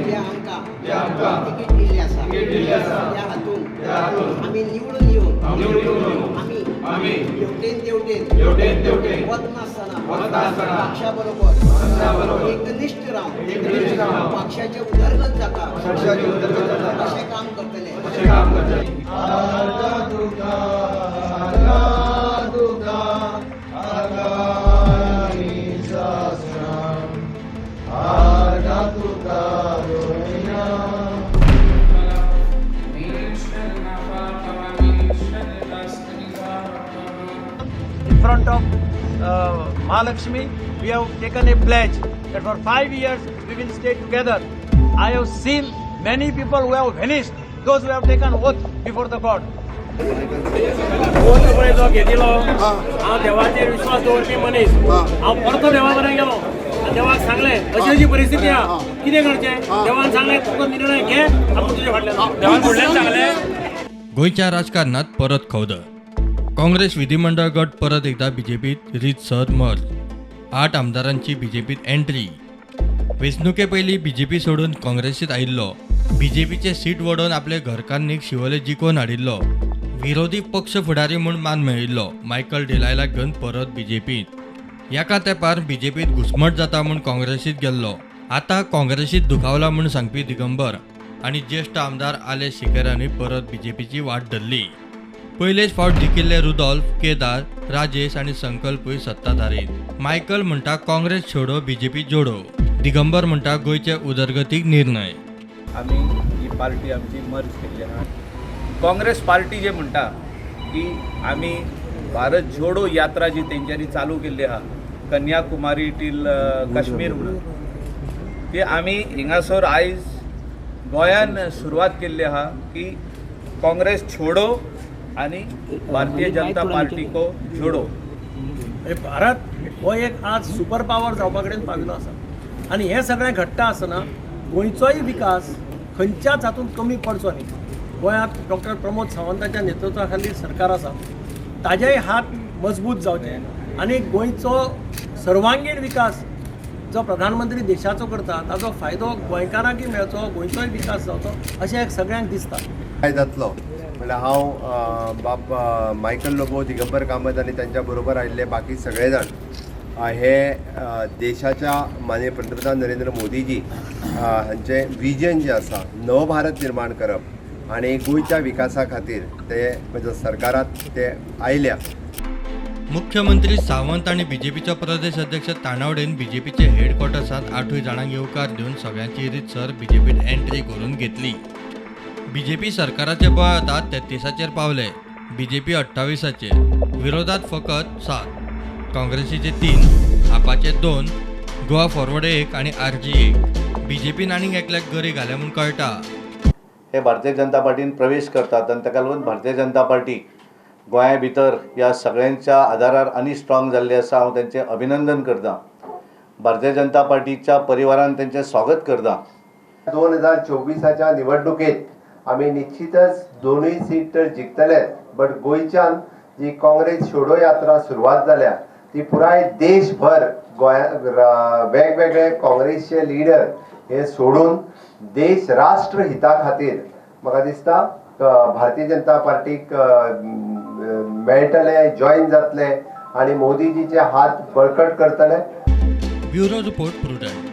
जे आमकां तिकीट दिल्लें आसा त्या हातून आमी निवडून येवन आमी हेवटेन तेवटेन वचनासतना पक्षा बरोबर एकनिश्ठ रावन पक्षाचे उदरगत जाता अशें काम करतले. In front of Mahalakshmi, we have taken a pledge that for 5 years we will stay together. I have seen many people who have vanished, those who have taken oath before the God. Oath पळय जो घेतिलो हांव देवाचेर विश्वास दवरपी मनीस. हांव परतो देवा कडेन गेलो, देवाक सांगलें अशी अशी परिस्थिती आहा, कितें करचें. देवान सांगलें तुका निर्णय घे, आपूण तुजे फाटल्यान. देवान फुडल्यान सांगलें. गोंयच्या राजकारणात परत खवदळ. काँग्रेस विधिमंडळ गट परत एकदा बीजेपीत रीतसर मर्ज. 8 आमदारांची बीजेपीत एंट्री. वेंचणुके पयलीं बीजेपी सोडून काँग्रेसीत आयिल्लो. बीजेपीचे सीट वडोवन आपले घरकान्नीक शिवोले जिखोवन हाडिल्लो. विरोधी पक्ष फुडारी म्हूण मान मेळिल्लो मायकल डिलायलाक घेवन परत बीजेपीत. एका तेंपार बीजेपीत घुसमट जाता म्हूण काँग्रेसीत गेल्लो. आतां काँग्रेसीत दुखावला म्हूण सांगपी दिगंबर आनी ज्येश्ठ आमदार आलेश सिकेरांनी परत बीजेपीची वाट धरली. पयलेच फावट जिखिल्ले रुदोल्फ, केदार, राजेश आनी संकल्पूय सत्ताधारी. मायकल म्हणटा काँग्रेस छोडो बीजेपी जोडो. दिगंबर म्हणटा गोंयचे उदरगतीक निर्णय. आमी ही पार्टी आमची मर्ज केल्ली आहा. काँग्रेस पार्टी जे म्हणटा की आमी भारत जोडो यात्रा जी तेंच्यांनी चालू केल्ली आहा कन्याकुमारी टील काश्मीर म्हणून, ती आमी हिंगासर आयज गोंयान सुरवात केल्ली आहा की काँग्रेस छोडो आनी भारतीय जनता पार्टी को जोडो. भारत हो एक आज सुपर पावर जावपा कडेन पाविल्लो आसा आनी हें सगळें घडटा आसतना गोंयचोय विकास खंयच्याच हातूंत कमी पडचो न्ही. गोंयांत डॉक्टर प्रमोद सावंताच्या नेतृत्वा खाली सरकार आसा, ताजेय हात मजबूत जावचे आनी गोंयचो सर्वांगीण विकास जो प्रधानमंत्री देशाचो करता ताजो फायदो गोंयकारांकय मेळचो, गोंयचोय विकास जावचो अशें सगळ्यांक दिसता. काय जातलो म्हणल्यार हांव बाब मायकल लोबो, दिगंबर कामत आनी तांच्या बरोबर आयिल्ले बाकी सगळे जाण हे देशाच्या माननीय पंतप्रधान नरेंद्र मोदीजी हांचें विजन जें आसा नवभारत निर्माण करप आनी गोंयच्या विकासा खातीर ते म्हणजे सरकारात ते आयल्या. मुख्यमंत्री सावंत आनी बीजेपीचो प्रदेश अध्यक्ष तानावडेन बीजेपीचे हेडक्वॉर्टर्सांत 8 जाणांक येवकार दिवन सगळ्यांची रीतसर बीजेपीत एंट्री करून घेतली. बीजेपी सरकाराचे बळ आतां 33 पावले, बीजेपी 28, विरोधात फकत 7, काँग्रेसीचे 3, आपाचे 2, गोवा फॉरवर्ड 1 आनी आरजी 1. बीजेपीन आनीक एकल्याक गरी घाल्या म्हूण कळटा. हे भारतीय जनता पार्टीन प्रवेश करतात आनी ताका लागून भारतीय जनता पार्टी गोंया भितर ह्या सगळ्यांच्या आदारार आनी स्ट्रॉंग जाल्ली आसा. हांव तांचें अभिनंदन करता. भारतीय जनता पार्टीच्या परिवारान तांचें स्वागत करता. 2024 निवडणुकेत आमी निश्चितच 2 सीट तर जिखतले, बट गोंयच्यान जी काँग्रेस छोडो यात्रा सुरवात जाल्या ती पुराय देशभर गोंया वेगवेगळे काँग्रेसचे लिडर हे सोडून देश राष्ट्र हिता खातीर म्हाका दिसता भारतीय जनता पार्टीक मेळटले, जॉईन जातले आनी मोदीजीचे हात बळकट करतले. Bureau report, Prudent.